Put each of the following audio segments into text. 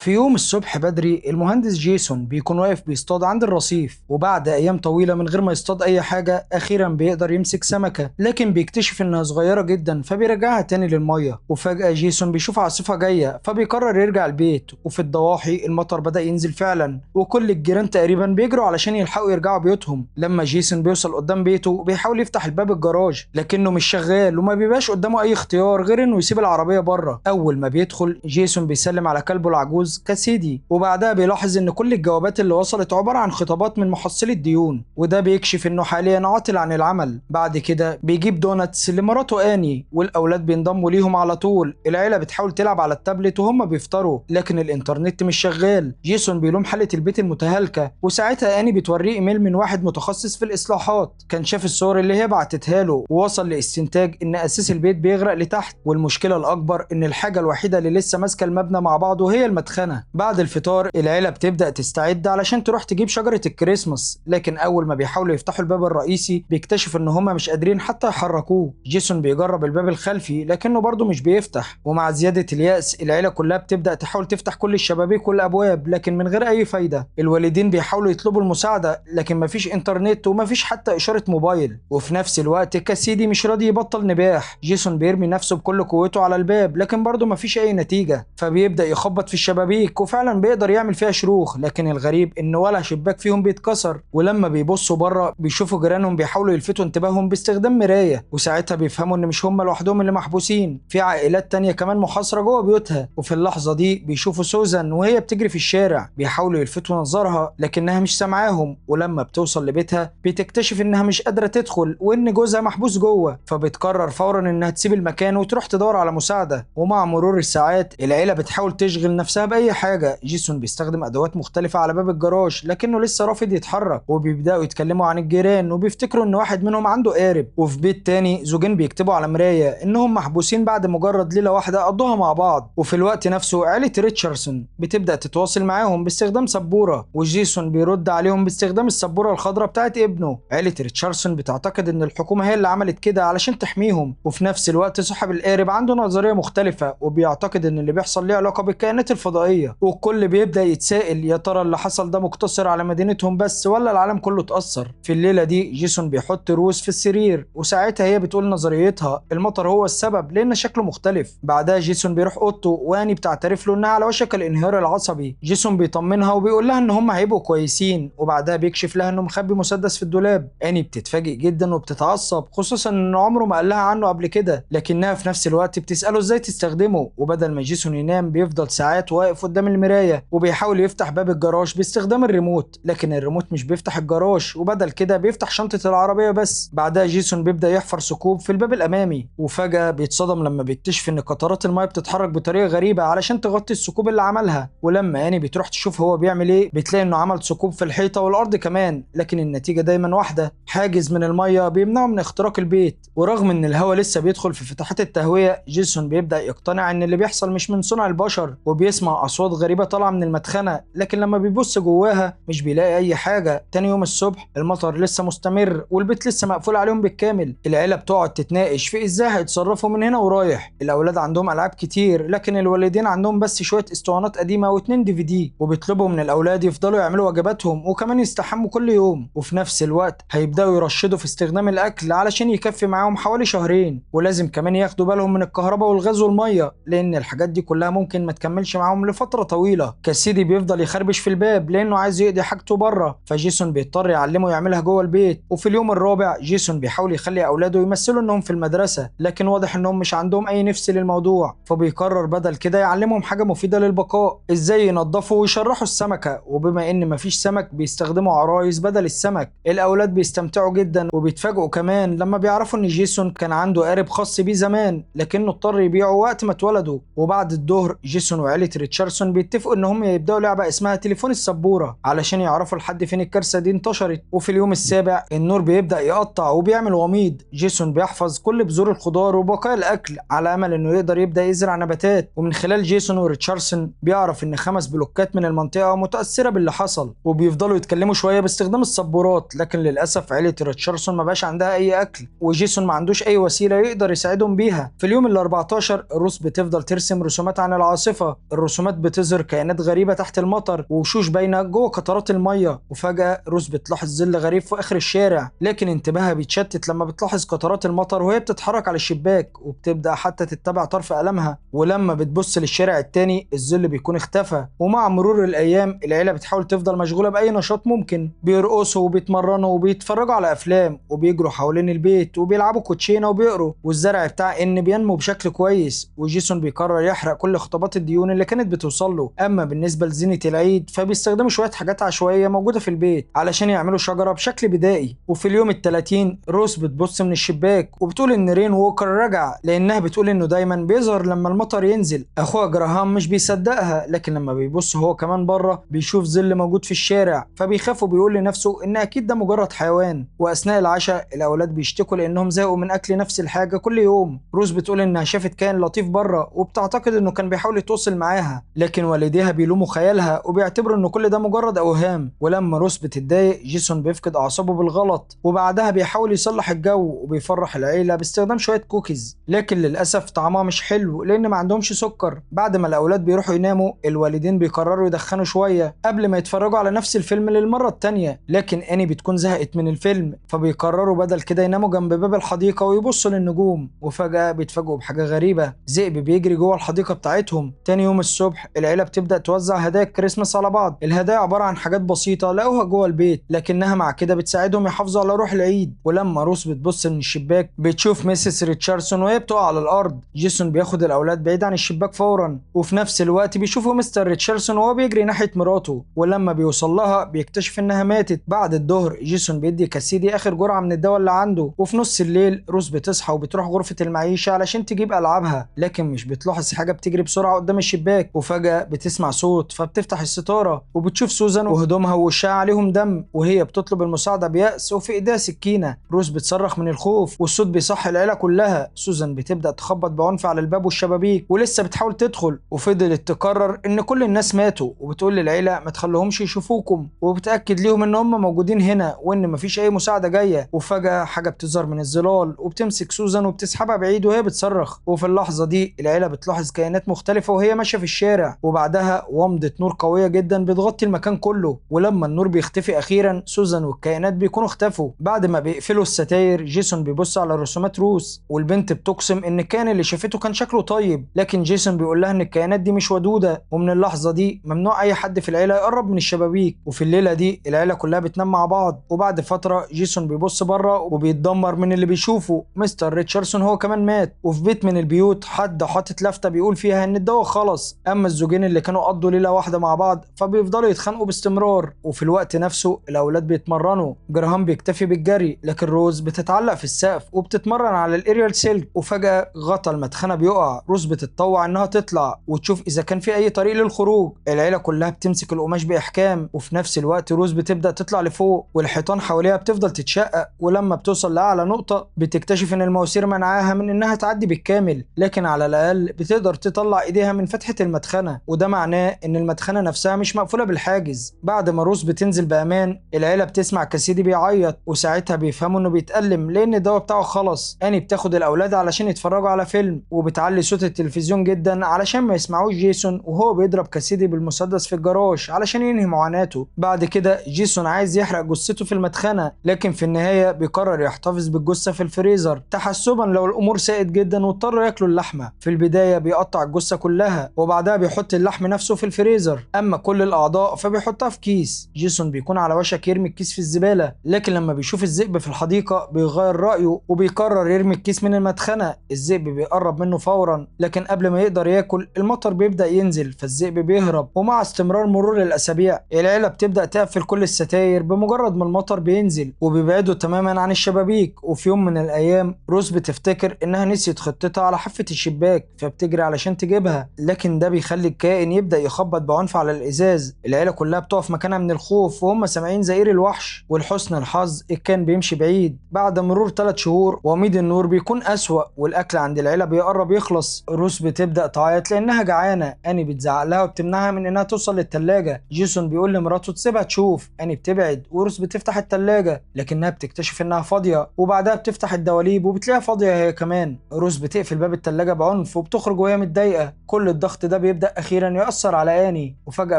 في يوم الصبح بدري المهندس جيسون بيكون واقف بيصطاد عند الرصيف، وبعد ايام طويلة من غير ما يصطاد اي حاجة اخيرا بيقدر يمسك سمكة، لكن بيكتشف انها صغيرة جدا فبيرجعها تاني للمية. وفجاة جيسون بيشوف عاصفة جاية فبيقرر يرجع البيت. وفي الضواحي المطر بدا ينزل فعلا، وكل الجيران تقريبا بيجروا علشان يلحقوا يرجعوا بيوتهم. لما جيسون بيوصل قدام بيته بيحاول يفتح الباب الجراج لكنه مش شغال، وما بيبقاش قدامه اي اختيار غير انه يسيب العربية بره. اول ما بيدخل جيسون بيسلم على كلبه العجوز كاسيدي، وبعدها بيلاحظ ان كل الجوابات اللي وصلت عبارة عن خطابات من محصلي الديون، وده بيكشف انه حاليا عاطل عن العمل. بعد كده بيجيب donuts لمراته اني، والاولاد بينضموا ليهم على طول. العيلة بتحاول تلعب على التابلت وهم بيفطروا، لكن الانترنت مش شغال. جيسون بيلوم حاله البيت المتهالكه، وساعتها اني بتوريه ايميل من واحد متخصص في الاصلاحات كان شاف الصور اللي هي بعتتها له، ووصل لاستنتاج ان اساس البيت بيغرق لتحت. والمشكلة الاكبر ان الحاجة الوحيدة اللي لسه ماسكه المبنى مع بعضه هي المدخنه. بعد الفطار العيلة بتبدا تستعد علشان تروح تجيب شجرة الكريسماس، لكن اول ما بيحاولوا يفتحوا الباب الرئيسي بيكتشفوا ان هما مش قادرين حتى يحركوه. جيسون بيجرب الباب الخلفي لكنه برضه مش بيفتح، ومع زيادة اليأس العيلة كلها بتبدا تحاول تفتح كل الشبابيك والابواب لكن من غير اي فايده. الوالدين بيحاولوا يطلبوا المساعدة لكن مفيش انترنت ومفيش حتى اشارة موبايل. وفي نفس الوقت كاسيدي مش راضي يبطل نباح. جيسون بيرمي نفسه بكل قوته على الباب لكن برضه مفيش اي نتيجة، فبيبدا يخبط في الشبابيك وفعلا بيقدر يعمل فيها شروخ، لكن الغريب ان ولا شباك فيهم بيتكسر. ولما بيبصوا بره بيشوفوا جيرانهم بيحاولوا يلفتوا انتباههم باستخدام مراية، وساعتها بيفهموا ان مش هم لوحدهم اللي محبوسين، في عائلات تانية كمان محاصرة جوه بيوتها. وفي اللحظة دي بيشوفوا سوزان وهي بتجري في الشارع، بيحاولوا يلفتوا نظرها لكنها مش سامعاهم. ولما بتوصل لبيتها بتكتشف انها مش قادرة تدخل وان جوزها محبوس جوه، فبتقرر فورا انها تسيب المكان وتروح تدور على مساعدة. ومع مرور الساعات العيلة بتحاول تشغل نفسها باي حاجة. جيسون بيستخدم ادوات مختلفة على باب الجراج لكنه لسه رافض يتحرك، وبيبداوا يتكلموا عن الجيران وبيفتكروا ان واحد منهم عنده قارب. وفي بيت تاني زوجين بيكتبوا على مراية انهم محبوسين بعد مجرد ليلة واحدة قضوها مع بعض. وفي الوقت نفسه عيله ريتشاردسون بتبدا تتواصل معاهم باستخدام سبورة، وجيسون بيرد عليهم باستخدام السبوره الخضراء بتاعت ابنه. عيله ريتشاردسون بتعتقد ان الحكومة هي اللي عملت كده علشان تحميهم، وفي نفس الوقت صاحب القارب عنده نظرية مختلفة وبيعتقد ان اللي بيحصل ليه علاقة بالكائنات الفضائية. والكل بيبدا يتسائل يا ترى اللي حصل ده مقتصر على مدينتهم بس ولا العالم كله اتأثر. في الليلة دي جيسون بيحط روز في السرير، وساعتها هي بتقول نظريتها المطر هو السبب لان شكله مختلف. بعدها جيسون بيروح اوضته واني بتعترف له انها على وشك الانهيار العصبي. جيسون بيطمنها وبيقول لها ان هم هيبقوا كويسين، وبعدها بيكشف لها انه مخبي مسدس في الدولاب. اني بتتفاجئ جدا وبتتعصب، خصوصا ان عمره ما قال لها عنه قبل كده، لكنها في نفس الوقت بتساله ازاي تستخدمه. وبدل ما جيسون ينام بيفضل ساعات واقف قدام المراية وبيحاول يفتح باب الجراج باستخدام الريموت، لكن الريموت مش بيفتح الجراج، وبدل كده بيفتح شنطه العربية بس. بعدها جيسون بيبدا يحفر ثقوب في الباب الامامي، وفجاة بيتصدم لما بيكتشف ان قطرات المية بتتحرك بطريقة غريبة علشان تغطي الثقوب اللي عملها. ولما اني بتروح تشوف هو بيعمل ايه بتلاقي انه عمل ثقوب في الحيطة والارض كمان، لكن النتيجة دايما واحدة، حاجز من المية بيمنعه من اختراق البيت. ورغم ان الهواء لسه بيدخل في فتحات التهويه، جيسون بيبدا يقتنع ان اللي بيحصل مش من صنع البشر، وبيسمع اصوات غريبة طالعه من المدخنه، لكن لما بيبص جواها مش بيلاقي اي حاجة. تاني يوم الصبح المطر لسه مستمر والبيت لسه مقفول عليهم بالكامل. العيلة بتقعد تتناقش في ازاي هيتصرفوا من هنا ورايح. الاولاد عندهم العاب كتير لكن الوالدين عندهم بس شوية اسطوانات قديمة و2 DVD، وبيطلبوا من الاولاد يفضلوا يعملوا واجباتهم وكمان يستحموا كل يوم. وفي نفس الوقت هيبداوا يرشدوا في استخدام الاكل علشان يكفي معاهم حوالي شهرين، ولازم كمان ياخدوا بالهم من الكهرباء والغاز والمية لان الحاجات دي كلها ممكن ما تكملش معاهم لفترة طويلة. كاسيدي بيفضل يخربش في الباب لانه عايز يقضي حاجته بره، فجيسون بيضطر يعلمه يعملها جوه البيت. وفي اليوم الرابع جيسون بيحاول يخلي اولاده يمثلوا انهم في المدرسة، لكن واضح انهم مش عندهم اي نفس للموضوع، فبيقرر بدل كده يعلمهم حاجة مفيدة للبقاء، ازاي ينظفوا ويشرحوا السمكة. وبما ان مفيش سمك بيستخدموا عرايس بدل السمك. الاولاد بيستمتعوا جدا وبيتفاجئوا كمان لما بيعرفوا ان جيسون كان عنده قارب خاص بيه زمان لكنه اضطر يبيعه وقت ما اتولدوا. وبعد الظهر جيسون وعيلة ريتشاردسون بيتفقوا ان هم يبداوا لعبه اسمها تليفون السبوره علشان يعرفوا لحد فين الكارثة دي انتشرت. وفي اليوم السابع النور بيبدا يقطع وبيعمل وميض. جيسون بيحفظ كل بذور الخضار وبقايا الاكل على امل انه يقدر يبدا يزرع نباتات. ومن خلال جيسون وريتشاردسون بيعرف ان 5 بلوكات من المنطقة متاثرة باللي حصل، وبيفضلوا يتكلموا شوية باستخدام السبورات، لكن للاسف عيله عيله ريتشاردسون ما بقاش عندها اي اكل، وجيسون ما عندوش اي وسيلة يقدر يساعدهم بيها. في اليوم ال14 روس بتفضل ترسم رسومات عن العاصفة. الرسومات بتظهر كائنات غريبة تحت المطر ووشوش باينة جوه قطرات المية. وفجاة روس بتلاحظ ظل غريب في اخر الشارع، لكن انتباهها بيتشتت لما بتلاحظ قطرات المطر وهي بتتحرك على الشباك، وبتبدا حتى تتبع طرف قلمها. ولما بتبص للشارع التاني الظل بيكون اختفى. ومع مرور الايام العيلة بتحاول تفضل مشغولة باي نشاط ممكن، بيرقصوا وبيتمرنوا وبيتفرجوا على افلام وبيجروا حوالين البيت وبيلعبوا كوتشينه وبيقروا، والزرع بتاع ان بينمو بشكل كويس. وجيسون بيقرر يحرق كل خطابات الديون اللي كانت بتوصل له. اما بالنسبة لزينه العيد فبيستخدموا شوية حاجات عشوائية موجودة في البيت علشان يعملوا شجرة بشكل بدائي. وفي اليوم ال30 روس بتبص من الشباك وبتقول ان رين ووكر رجع، لانها بتقول انه دايما بيظهر لما المطر ينزل. اخوها جراهام مش بيصدقها، لكن لما بيبص هو كمان بره بيشوف ظل موجود في الشارع، فبيخاف وبيقول لنفسه ان اكيد ده مجرد حيوان. واثناء العشاء الاولاد بيشتكوا لانهم زهقوا من اكل نفس الحاجة كل يوم. روز بتقول انها شافت كائن لطيف بره وبتعتقد انه كان بيحاول يتواصل معاها، لكن والديها بيلوموا خيالها وبيعتبروا ان كل ده مجرد اوهام. ولما روز بتتضايق جيسون بيفقد اعصابه بالغلط، وبعدها بيحاول يصلح الجو وبيفرح العيلة باستخدام شوية كوكيز، لكن للاسف طعمها مش حلو لان ما عندهمش سكر. بعد ما الاولاد بيروحوا يناموا الوالدين بيقرروا يدخنوا شوية قبل ما يتفرجوا على نفس الفيلم للمرة الثانية، لكن اني بتكون زهقت من الفيلم، فبيقرروا بدل كده يناموا جنب باب الحديقة ويبصوا للنجوم. وفجاة بيتفاجئوا بحاجة غريبة، ذئب بيجري جوه الحديقة بتاعتهم. تاني يوم الصبح العيلة بتبدا توزع هدايا الكريسماس على بعض. الهدايا عبارة عن حاجات بسيطة لقوها جوه البيت، لكنها مع كده بتساعدهم يحافظوا على روح العيد. ولما روس بتبص من الشباك بتشوف Mrs. ريتشاردسون وهي بتقع على الارض. جيسون بياخد الاولاد بعيد عن الشباك فورا، وفي نفس الوقت بيشوفوا مستر ريتشاردسون وهو بيجري ناحية مراته، ولما بيوصل لها بيكتشف انها ماتت. بعد الظهر جيسون بيدي كاسيدي اخر جرعة من الدواء اللي عنده. وفي نص الليل روس بتصحى وبتروح غرفة المعيشة علشان تجيب العابها، لكن مش بتلاحظ حاجة بتجري بسرعة قدام الشباك. وفجاة بتسمع صوت فبتفتح الستارة وبتشوف سوزان وهدومها ووشها عليهم دم، وهي بتطلب المساعدة بيأس وفي ايديها سكينة. روس بتصرخ من الخوف والصوت بيصحي العيلة كلها. سوزان بتبدا تخبط بعنف على الباب والشبابيك ولسه بتحاول تدخل، وفضلت تقرر ان كل الناس ماتوا، وبتقول للعيلة ما تخليهمش يشوفوكم، وبتاكد ليهم ان هم موجودين هنا وان مفيش اي مساعدة جاية. وفجاة حاجة بتظهر من الظلال وبتمسك سوزان وبتسحبها بعيد وهي بتصرخ. وفي اللحظة دي العيلة بتلاحظ كائنات مختلفة وهي ماشية في الشارع، وبعدها ومضة نور قوية جدا بتغطي المكان كله. ولما النور بيختفي اخيرا سوزان والكائنات بيكونوا اختفوا. بعد ما بيقفلوا الستاير جيسون بيبص على رسومات روس، والبنت بتقسم ان الكائن اللي شافته كان شكله طيب، لكن جيسون بيقول لها ان الكائنات دي مش ودوده، ومن اللحظة دي ممنوع اي حد في العيلة يقرب من الشبابيك. وفي الليلة دي العيلة كلها بتنام مع بعض. وبعد فترة جيسون بيبص بره وبيتدمر من اللي بيشوفه، مستر ريتشاردسون هو كمان مات. وفي بيت من البيوت حد حاطط لافته بيقول فيها ان الدواء خلص. اما الزوجين اللي كانوا قضوا ليلة واحدة مع بعض فبيفضلوا يتخانقوا باستمرار. وفي الوقت نفسه الاولاد بيتمرنوا، جراهام بيكتفي بالجري، لكن روز بتتعلق في السقف وبتتمرن على ال aerial silk. وفجاة غطا المدخنه بيقع، روز بتتطوع انها تطلع وتشوف اذا كان في اي طريق للخروج. العيلة كلها بتمسك القماش باحكام، وفي نفس الوقت روز بتبدا تطلع لفوق والحيطان حواليها بتفضل تتشقق. ولما بتوصل لاعلى نقطة بتكتشف ان المواسير منعاها من انها تعدي بالكامل، لكن على الاقل بتقدر تطلع ايديها من فتحه المدخنه، وده معناه ان المدخنه نفسها مش مقفولة بالحاجز. بعد ما روز بتنزل بامان العيلة بتسمع كاسيدي بيعيط، وساعتها بيفهموا انه بيتألم لان الدواء بتاعه خلص. اني بتاخد الاولاد علشان يتفرجوا على فيلم، وبتعلي صوت التلفزيون جدا علشان ما يسمعوش جيسون وهو بيضرب كاسيدي بالمسدس في الجراج علشان ينهي معاناته. بعد كده جيسون عايز يحرق جثته في المدخنه، لكن في النهاية بيقرر يحتفظ بالجثه في الفريزر تحسبا لو الامور ساءت جدا واضطروا ياكلوا اللحمة. في البداية بيقطع الجثة كلها وبعدها بيحط اللحم نفسه في الفريزر، اما كل الاعضاء فبيحطها في كيس. جيسون بيكون على وشك يرمي الكيس في الزبالة، لكن لما بيشوف الذئب في الحديقة بيغير رايه وبيقرر يرمي الكيس من المدخنه. الذئب بيقرب منه فورا، لكن قبل ما يقدر ياكل المطر بيبدا ينزل فالذئب بيهرب. ومع استمرار مرور الاسابيع العيلة بتبدا تقفل كل الستاير بمجرد ما المطر بينزل، وبيبعدوا تماما عن الشبابيك. وفي يوم من الايام روز بتفتكر انها نسيت خطتها على حافة الشباك فبتجري علشان تجيبها، لكن ده بيخلي الكائن يبدا يخبط بعنف على الازاز. العيلة كلها بتقف مكانها من الخوف وهم سامعين زئير الوحش، ولحسن الحظ الكائن بيمشي بعيد. بعد مرور 3 شهور وميض النور بيكون اسوأ، والاكل عند العيلة بيقرب يخلص. روس بتبدا تعيط لانها جعانة، اني بتزعق لها وبتمنعها من انها توصل للثلاجه. جيسون بيقول لمراته تسيبها تشوف، اني بتبعد وروس بتفتح الثلاجة التلاجة، لكنها بتكتشف انها فاضية، وبعدها بتفتح الدواليب وبتلاقيها فاضية هي كمان. روز بتقفل باب التلاجة بعنف وبتخرج وهي متضايقة. كل الضغط ده بيبدأ اخيرا يأثر على اني، وفجأة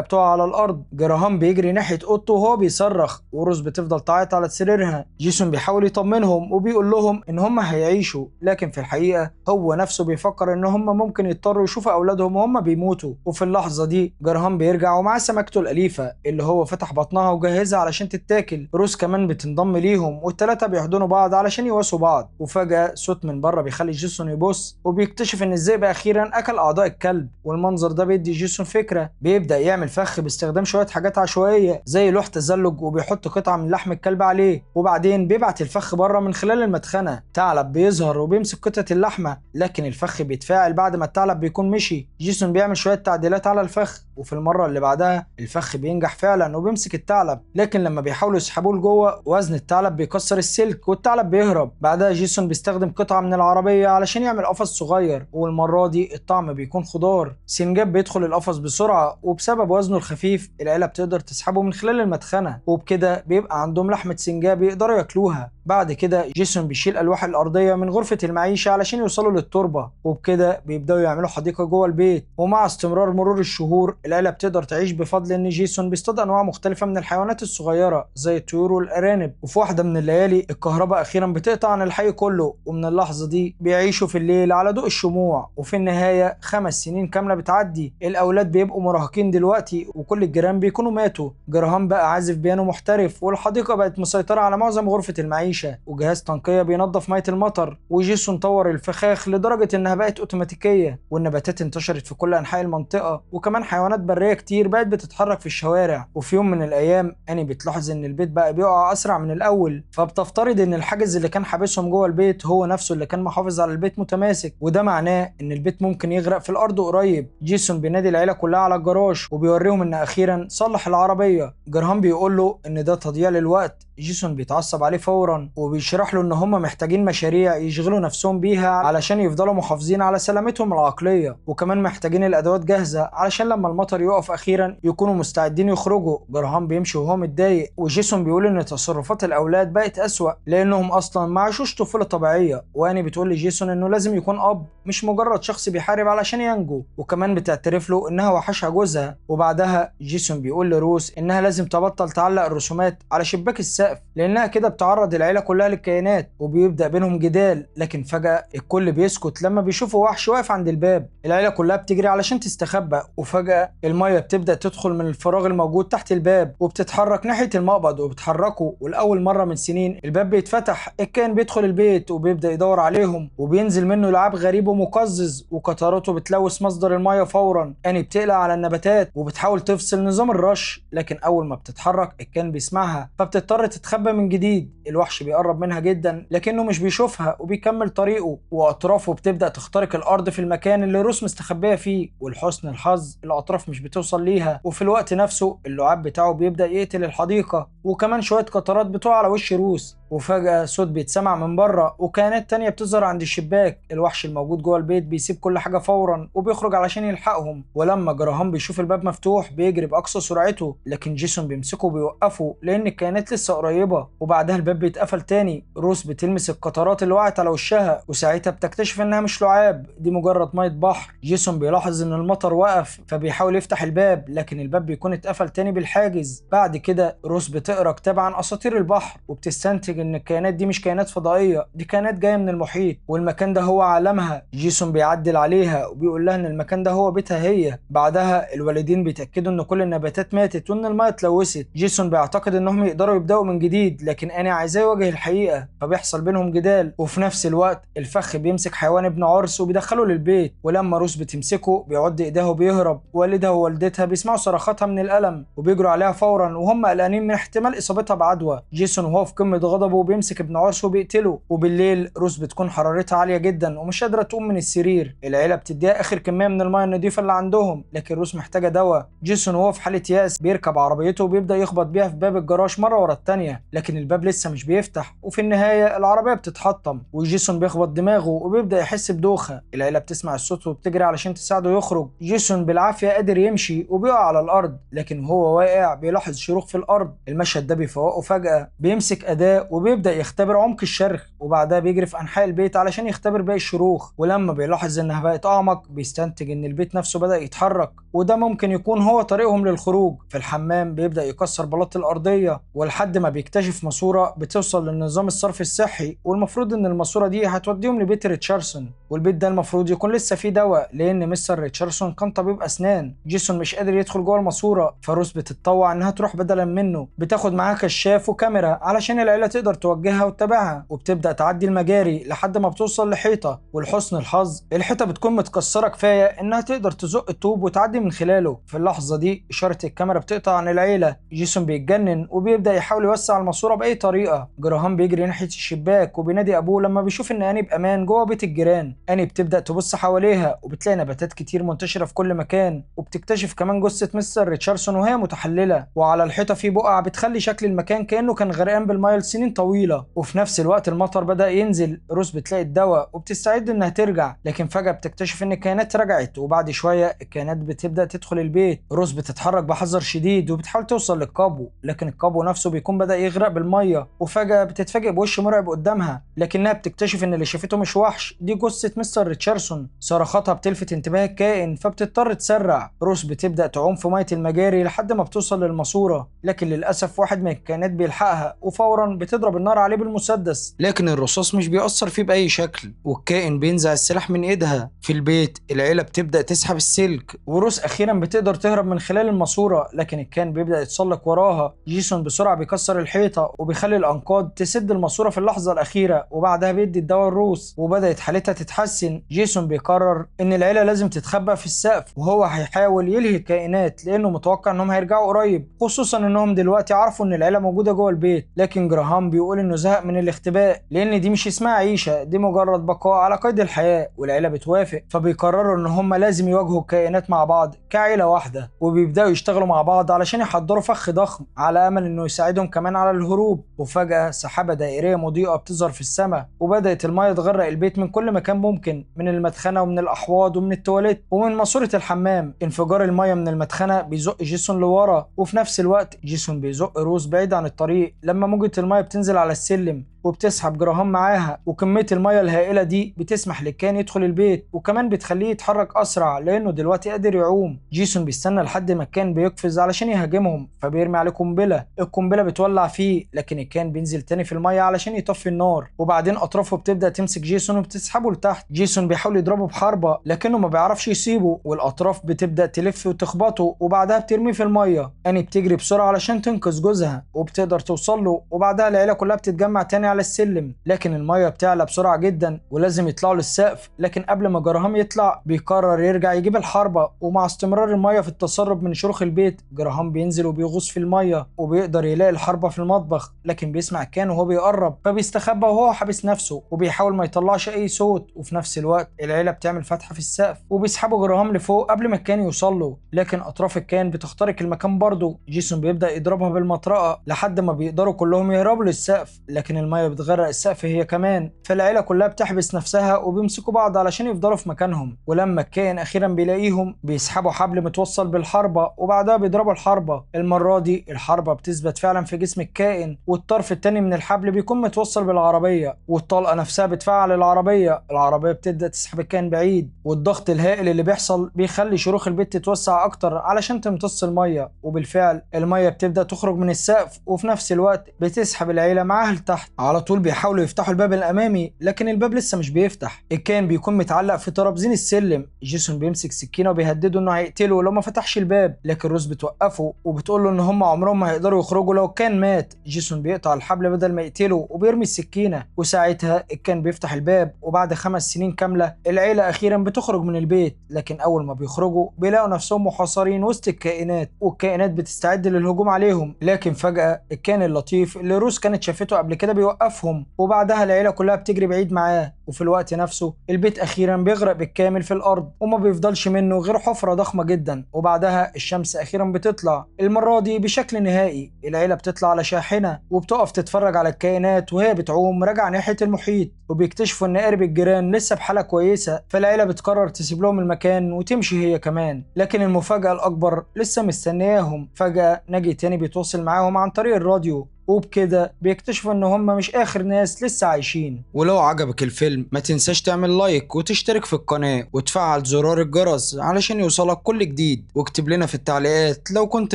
بتقع على الارض. جراهام بيجري ناحية اوضته وهو بيصرخ، وروز بتفضل تعيط على سريرها. جيسون بيحاول يطمنهم وبيقول لهم ان هم هيعيشوا، لكن في الحقيقة هو نفسه بيفكر ان هم ممكن يضطروا يشوفوا اولادهم وهم بيموتوا. وفي اللحظة دي جراهام بيرجع ومعاه سمكته الأليفة اللي هو فتح بطنها وجهزها علشان تتاكل. روز كمان بتنضم ليهم، والثلاثة بيحضنوا بعض علشان يواسوا بعض. وفجأة صوت من بره بيخلي جيسون يبص، وبيكتشف ان الذئب اخيرا اكل اعضاء الكلب، والمنظر ده بيدي جيسون فكرة. بيبدأ يعمل فخ باستخدام شوية حاجات عشوائية زي لوح تزلج، وبيحط قطعة من لحم الكلب عليه، وبعدين بيبعت الفخ بره من خلال المدخنة. ثعلب بيظهر وبيمسك قطعة اللحمة، لكن الفخ بيتفاعل بعد ما الثعلب بيكون مشي. جيسون بيعمل شوية تعديلات على الفخ، وفي المرة اللي بعدها الفخ بينجح فعلا وبيمسك الثعلب، لكن لما بيحاولوا يسحبوه لجوه وزن الثعلب بيكسر السلك والثعلب بيهرب. بعدها جيسون بيستخدم قطعة من العربية علشان يعمل قفص صغير، والمرة دي الطعم بيكون خضار. سنجاب بيدخل القفص بسرعة، وبسبب وزنه الخفيف العيلة بتقدر تسحبه من خلال المدخنة، وبكده بيبقى عندهم لحمة سنجاب يقدروا ياكلوها. بعد كده جيسون بيشيل ألواح الأرضية من غرفة المعيشة علشان يوصلوا للتربة، وبكده بيبدأوا يعملوا حديقة جوه البيت. ومع استمرار مرور الشهور العيلة بتقدر تعيش بفضل إن جيسون بيصطاد أنواع مختلفة من الحيوانات الصغيرة زي الطيور والأرانب. وفي واحدة من الليالي الكهرباء أخيرا بتقطع عن الحي كله، ومن اللحظة دي بيعيشوا في الليل على ضوء الشموع. وفي النهاية 5 سنين كاملة بتعدي، الأولاد بيبقوا مراهقين دلوقتي وكل الجيران بيكونوا ماتوا. جراهام بقى عازف بيانو محترف، والحديقة بقت مسيطرة على معظم غرفة المعيشة، وجهاز تنقية بينظف مية المطر. وجيسون طور الفخاخ لدرجة انها بقت اوتوماتيكية، والنباتات انتشرت في كل انحاء المنطقة، وكمان حيوانات برية كتير بقت بتتحرك في الشوارع. وفي يوم من الايام اني بتلاحظ ان البيت بقى بيقع اسرع من الاول، فبتفترض ان الحاجز اللي كان حابسهم جوه البيت هو نفسه اللي كان محافظ على البيت متماسك، وده معناه ان البيت ممكن يغرق في الارض قريب. جيسون بينادي العيلة كلها على الجراج وبيوريهم ان اخيرا صلح العربية. جراهام بيقول له ان ده تضييع للوقت. جيسون بيتعصب عليه فورا وبيشرح له ان هم محتاجين مشاريع يشغلوا نفسهم بيها علشان يفضلوا محافظين على سلامتهم العقلية، وكمان محتاجين الادوات جاهزة علشان لما المطر يقف اخيرا يكونوا مستعدين يخرجوا. جراهام بيمشي وهو متضايق، وجيسون بيقول ان تصرفات الاولاد بقت اسوأ لانهم اصلا ما عاشوش طفولة طبيعية. واني بتقول لجيسون انه لازم يكون اب مش مجرد شخص بيحارب علشان ينجو، وكمان بتعترف له انها وحشها جوزها. وبعدها جيسون بيقول لروس انها لازم تبطل تعلق الرسومات على شباك السقف لانها كده بتعرض العيلة كلها للكائنات، وبيبدا بينهم جدال. لكن فجاة الكل بيسكت لما بيشوفوا وحش واقف عند الباب. العيلة كلها بتجري علشان تستخبى، وفجاة المية بتبدا تدخل من الفراغ الموجود تحت الباب وبتتحرك ناحية المقبض وبتحركه. ولاول مرة من سنين الباب بيتفتح، الكائن بيدخل البيت وبيبدا يدور عليهم، وبينزل منه لعاب غريب ومقزز، وقطراته بتلوث مصدر المية فورا. اني بتقلق على النباتات وبتحاول تفصل نظام الرش، لكن اول ما بتتحرك الكائن بيسمعها فبتضطر تتخبى من جديد. الوحش بيقرب منها جدا لكنه مش بيشوفها وبيكمل طريقه، واطرافه بتبدا تخترق الارض في المكان اللي روس مستخبيه فيه، ولحسن الحظ الاطراف مش بتوصل ليها. وفي الوقت نفسه اللعاب بتاعه بيبدا يقتل الحديقة، وكمان شوية قطرات بتقع على وش روس. وفجأة صوت بيتسمع من بره وكائنات تانية بتظهر عند الشباك. الوحش الموجود جوه البيت بيسيب كل حاجة فورا وبيخرج علشان يلحقهم. ولما جراهام بيشوف الباب مفتوح بيجري بأقصى سرعته، لكن جيسون بيمسكه وبيوقفه لأن الكائنات لسه قريبة. وبعدها الباب بيتقفل تاني. روس بتلمس القطرات اللي وقعت على وشها، وساعتها بتكتشف انها مش لعاب، دي مجرد مية بحر. جيسون بيلاحظ ان المطر وقف فبيحاول يفتح الباب، لكن الباب بيكون اتقفل تاني بالحاجز. بعد كده روس بتقرا كتاب عن اساطير البحر وبتستنتج ان الكائنات دي مش كائنات فضائية، دي كائنات جاية من المحيط والمكان ده هو عالمها. جيسون بيعدل عليها وبيقول لها ان المكان ده هو بيتها هي. بعدها الوالدين بيتاكدوا ان كل النباتات ماتت وان المية اتلوثت. جيسون بيعتقد انهم يقدروا يبداوا من جديد، لكن انا عايزاه يواجه الحقيقة، فبيحصل بينهم جدال. وفي نفس الوقت الفخ بيمسك حيوان ابن عرس وبيدخله للبيت، ولما روس بتمسكه بيعض ايديها وبيهرب. والدها ووالدتها بيسمعوا صرخاتها من الالم وبيجروا عليها فورا وهم قلقانين من احتمال اصابتها بعدوى. جيسون وهو في قمة غضبه غضبه وبيمسك ابن عرسه وبيقتله. وبالليل روس بتكون حرارتها عالية جدا ومش قادرة تقوم من السرير. العيلة بتديها اخر كمية من المية النظيفة اللي عندهم، لكن روس محتاجه دواء. جيسون وهو في حاله يأس بيركب عربيته وبيبدا يخبط بيها في باب الجراج مرة ورا الثانية، لكن الباب لسه مش بيفتح. وفي النهاية العربية بتتحطم وجيسون بيخبط دماغه وبيبدا يحس بدوخه. العيلة بتسمع الصوت وبتجري علشان تساعده يخرج. جيسون بالعافية قادر يمشي وبيقع على الارض، لكن وهو واقع بيلاحظ شروخ في الارض. المشهد ده بيفوقه فجاة. بيمسك اداه وبيبدا يختبر عمق الشرخ، وبعدها بيجري في انحاء البيت علشان يختبر باقي الشروخ. ولما بيلاحظ انها بقت اعمق بيستنتج ان البيت نفسه بدا يتحرك، وده ممكن يكون هو طريقهم للخروج. في الحمام بيبدا يكسر بلاط الارضية، ولحد ما بيكتشف ماسوره بتوصل للنظام الصرف الصحي، والمفروض ان الماسورة دي هتوديهم لبيت ريتشاردسون، والبيت ده المفروض يكون لسه فيه دواء لان مستر ريتشاردسون كان طبيب اسنان. جيسون مش قادر يدخل جوه الماسورة، فروس بتتطوع انها تروح بدلا منه. بتاخد معاها كشاف وكاميرا علشان العيلة تقدر توجهها وتتابعها، وبتبدا تعدي المجاري لحد ما بتوصل لحيطه. ولحسن الحظ الحيطة بتكون متكسره كفاية انها تقدر تزق الطوب وتعدي من خلاله. في اللحظة دي اشارة الكاميرا بتقطع عن العيلة. جيسون بيتجنن وبيبدا يحاول يوسع الماسورة باي طريقه. جراهام بيجري ناحية الشباك وبينادي ابوه لما بيشوف ان اني بامان جوه بيت الجيران. اني بتبدا تبص حواليها وبتلاقي نباتات كتير منتشرة في كل مكان، وبتكتشف كمان جثة مستر ريتشاردسون وهي متحلله، وعلى الحيطة في بقع بتخلي شكل المكان كانه كان غرقان بالمية لسنين طويلة. وفي نفس الوقت المطر بدا ينزل. روس بتلاقي الدواء وبتستعد انها ترجع، لكن فجاة بتكتشف ان الكائنات رجعت، وبعد شوية الكائنات بتبدا تدخل البيت. روس بتتحرك بحذر شديد وبتحاول توصل للقابو، لكن القابو نفسه بيكون بدا يغرق بالمية. وفجاة بتتفاجئ بوش مرعب قدامها، لكنها بتكتشف ان اللي شافته مش وحش، دي جثة مستر ريتشاردسون. صرخاتها بتلفت انتباه الكائن فبتضطر تسرع. روس بتبدا تعوم في مية المجاري لحد ما بتوصل للماسوره، لكن للاسف واحد من الكائنات بيلحقها وفورا بتضرب النار عليه بالمسدس، لكن الرصاص مش بيأثر فيه باي شكل، والكائن بينزع السلاح من ايدها. في البيت العيلة بتبدا تسحب السلك، وروس اخيرا بتقدر تهرب من خلال الماسورة، لكن الكائن بيبدا يتسلق وراها. جيسون بسرعة بيكسر الحيطة وبيخلي الانقاض تسد الماسورة في اللحظة الاخيرة، وبعدها بيدي الدواء لروس وبدات حالتها تتحسن. جيسون بيقرر ان العيلة لازم تتخبى في السقف، وهو هيحاول يلهي الكائنات لانه متوقع انهم هيرجعوا قريب، خصوصا انهم دلوقتي عرفوا ان العيلة موجودة جوه البيت. لكن جراهام بيقول انه زهق من الاختباء، لان دي مش اسمها عيشه، دي مجرد بقاء على قيد الحياة، والعيلة بتوافق. فبيقرروا ان هم لازم يواجهوا الكائنات مع بعض كعيله واحدة، وبيبداوا يشتغلوا مع بعض علشان يحضروا فخ ضخم على امل انه يساعدهم كمان على الهروب. وفجاة سحابه دائريه مضيئة بتظهر في السماء، وبدات المية تغرق البيت من كل مكان ممكن، من المدخنه ومن الاحواض ومن التواليت ومن ماسوره الحمام. انفجار المية من المدخنه بيزق جيسون لورا، وفي نفس الوقت جيسون بيزق روس بعيد عن الطريق لما موجة المية بتنزل على السلم وبتسحب جراهام معاها. وكمية المية الهائلة دي بتسمح للكائن يدخل البيت، وكمان بتخليه يتحرك أسرع لأنه دلوقتي قادر يعوم. جيسون بيستنى لحد ما الكائن بيقفز علشان يهاجمهم، فبيرمي عليه قنبلة. القنبلة بتولع فيه، لكن الكائن بينزل تاني في المية علشان يطفي النار، وبعدين أطرافه بتبدأ تمسك جيسون وبتسحبه لتحت. جيسون بيحاول يضربه بحربة لكنه ما بيعرفش يصيبه، والأطراف بتبدأ تلف وتخبطه وبعدها بترميه في المية. أني بتجري بسرعة علشان تنقذ جوزها وبتقدر توصل له، وبعدها العيلة كلها بتتجمع تاني على السلم، لكن المية بتعلى بسرعة جدا ولازم يطلعوا للسقف. لكن قبل ما جراهام يطلع بيقرر يرجع يجيب الحربة، ومع استمرار المية في التسرب من شروخ البيت جراهام بينزل وبيغوص في المية وبيقدر يلاقي الحربة في المطبخ، لكن بيسمع الكائن وهو بيقرب فبيستخبى وهو حابس نفسه وبيحاول ما يطلعش اي صوت. وفي نفس الوقت العيلة بتعمل فتحة في السقف وبيسحبوا جراهام لفوق قبل ما الكائن يوصل له، لكن اطراف الكائن بتخترق المكان برضه. جيسون بيبدأ يضربها بالمطرقة لحد ما بيقدروا كلهم يهربوا للسقف، لكن المية بتغرق السقف هي كمان، فالعيلة كلها بتحبس نفسها وبيمسكوا بعض علشان يفضلوا في مكانهم. ولما الكائن اخيرا بيلاقيهم بيسحبوا حبل متوصل بالحربة وبعدها بيضربوا الحربة. المرة دي الحربة بتثبت فعلا في جسم الكائن، والطرف التاني من الحبل بيكون متوصل بالعربية، والطلقة نفسها بتفعل العربية. العربية بتبدأ تسحب الكائن بعيد، والضغط الهائل اللي بيحصل بيخلي شروخ البيت تتوسع اكتر علشان تمتص المية، وبالفعل المية بتبدأ تخرج من السقف وفي نفس الوقت بتسحب العيلة معاها لتحت. على طول بيحاولوا يفتحوا الباب الامامي لكن الباب لسه مش بيفتح. الكائن بيكون متعلق في ترابزين السلم. جيسون بيمسك سكينة وبيهدده انه هيقتله لو ما فتحش الباب، لكن روز بتوقفه وبتقول له ان هم عمرهم ما هيقدروا يخرجوا لو كان مات. جيسون بيقطع الحبل بدل ما يقتله وبيرمي السكينة، وساعتها الكائن بيفتح الباب. وبعد 5 سنين كاملة العيلة اخيرا بتخرج من البيت، لكن اول ما بيخرجوا بيلاقوا نفسهم محاصرين وسط الكائنات، والكائنات بتستعد للهجوم عليهم. لكن فجاة الكائن اللطيف اللي روز كانت شافته قبل كده بيوقفهم بيوقفهم، وبعدها العيلة كلها بتجري بعيد معاه. وفي الوقت نفسه البيت اخيرا بيغرق بالكامل في الارض وما بيفضلش منه غير حفرة ضخمة جدا. وبعدها الشمس اخيرا بتطلع، المرة دي بشكل نهائي. العيلة بتطلع على شاحنة وبتقف تتفرج على الكائنات وهي بتعوم راجعة ناحية المحيط، وبيكتشفوا ان قارب الجيران لسه بحالة كويسة، فالعيلة بتقرر تسيب لهم المكان وتمشي هي كمان. لكن المفاجأة الأكبر لسه مستنياهم. فجأة ناجي تاني بيتواصل معاهم عن طريق الراديو، وبكده بيكتشفوا ان هم مش اخر ناس لسه عايشين. ولو عجبك الفيلم ما تنساش تعمل لايك وتشترك في القناة وتفعل زرار الجرس علشان يوصلك كل جديد، واكتب لنا في التعليقات لو كنت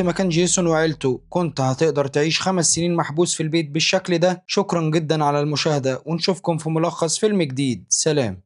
مكان جيسون وعيلته كنت هتقدر تعيش 5 سنين محبوس في البيت بالشكل ده. شكرا جدا على المشاهدة، ونشوفكم في ملخص فيلم جديد. سلام.